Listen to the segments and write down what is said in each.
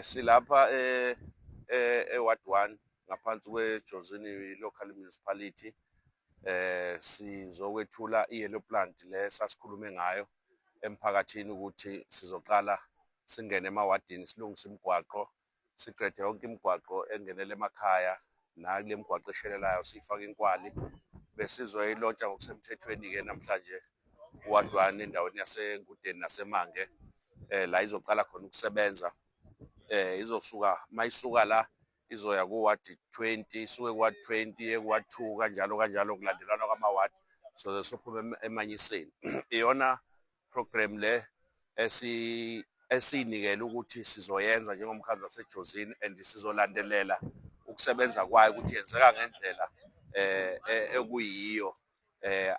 Silapha e-Ward 1 ngaphansi kweJozini Local Municipality. Sizokwethula i-yellow plant le sasikhulume ngayo emphakathini ukuthi sizoqala singene emawadini, silungise imigwaqo, siqede yonke imigwaqo engenela emakhaya nakule migwaqo eshelelayo, siyifake inkwali. Besizoyi-launch-a ngokusemthethweni-ke namhlanje ku-Ward 1 endaweni yaseNgudeni naseMange, la izoqala khona ukusebenza. Izosuka, mayisuka la izoya ku-ward 20, isuke ku-ward 20 iye ku-ward 2, kanjalo kanjalo, kulandelana kwama-ward, soze sophuma emanyiseni. Iyona program le esiyinikele ukuthi sizoyenza njengomkhandlu waseJozini, and sizolandelela ukusebenza kwayo ukuthi yenzeka ngendlela ekuyiyo,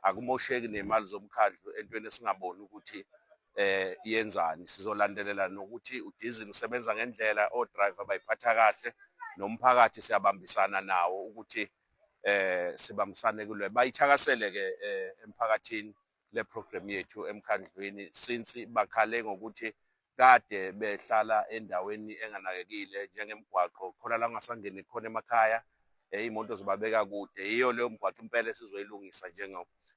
akumosheki nemali zomkhandlu entweni esingaboni ukuthi yenzani. Sizolandelela nokuthi udizili usebenza ngendlela, o-driver bayiphatha kahle, nomphakathi siyabambisana nawo ukuthi sibambisane kulo. Bayithakasele ke emphakathini le program yethu emkhandlwini, since bakhale ngokuthi kade behlala endaweni enganakekile, njengemigwaqo khona la kungasangeni khona emakhaya, iy'moto zibabeka kude. Yiyo leyo mgwaqo impela esizoyilungisa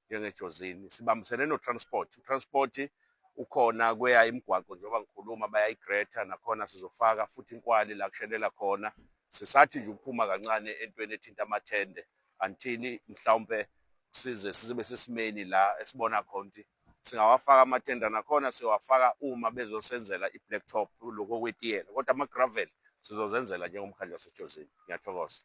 njengeJozini sibambisene no-transport. U-transport ukhona kweya imigwaqo, njengoba ngikhuluma bayayi-grader, nakhona sizofaka futhi inkwali la kushelela khona. Sisathi nje ukuphuma kancane entweni ethinta amathende until mhlawumpe size sibe sesimeni la esibona khona ukuthi singawafaka amathenda. Nakhona siyowafaka uma bezosenzela i-black top, lokho okwetiyela, kodwa ama-gravel sizozenzela njengomkhandlu waseJozini. Ngiyathokoza.